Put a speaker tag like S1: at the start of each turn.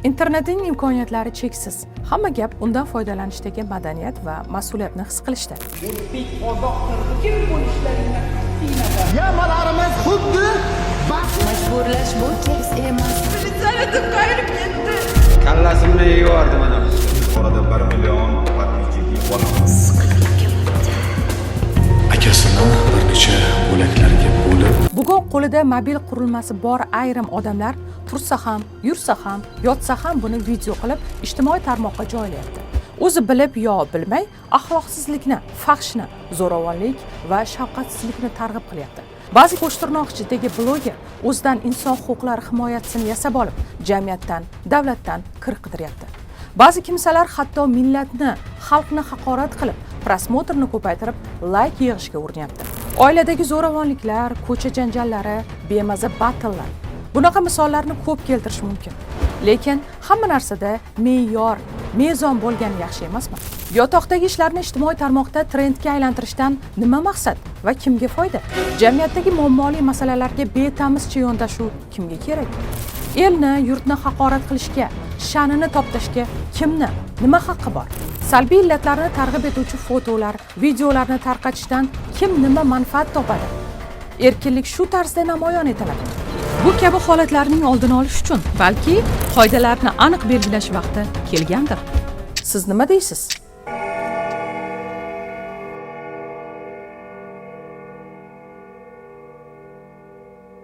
S1: Internetning imkoniyatlari cheksiz. Hamma gap undan foydalanishdagi madaniyat va mas'uliyatni his qilishda.
S2: O'zbek, qozoq, qirg'iz kim bo'lishlaringdan qat'iy nazar.
S3: Yamalarimiz xuddi
S4: Majburlash bu keks emas.
S5: Kallasimni yeyordi mana bu.
S6: Orada 1 million подписчик yig'ib olamiz.
S7: Akasini bir necha bo'laklarga bo'lib
S1: Bugun qo'lida mobil qurilmasi bor ayrim odamlar tursa ham, yursa ham, yotsa ham buni video qilib, ijtimoiy tarmoqqa joylayapti. O'zi bilib yo bilmay axloqsizlikni, fahshni, zo'ravonlik va shafqatsizlikni targ'ib qilyapti. Ba'zi qo'shtirnoq ichidagi bloger o'zidan inson huquqlari himoyachisini yasab olib, jamiyatdan, davlatdan kir qidiryapti. Ba'zi kimsalar hatto millatni, xalqni haqorat qilib, просмотр ni ko'paytirib, layk yig'ishga urinyapti. Oiladagi zo'ravonliklar, ko'cha janjallari, bemaza battlelar. Bunaqa misollarni ko'p keltirish mumkin. Lekin hamma narsada me'yor, mezon bo'lgani yaxshi emasmi? Yotoqdagi ishlarni ijtimoiy tarmoqda trendga aylantirishdan nima maqsad va kimga foyda? Jamiyatdagi muammoli masalalarga betamizcha yondashuv kimga kerak? Elni, yurtni haqorat qilishga, sha'nini toptashga kimni, nima haqqi bor? Salbiy illatlarni targ'ib etuvchi fotolar, videolarni tarqatishdan kim nima manfaat topadi? Erkinlik shu tarzda namoyon etiladi. Bu kabi holatlarning oldini olish uchun balki qoidalarni aniq belgilash vaqti kelgandir. Siz nima deysiz?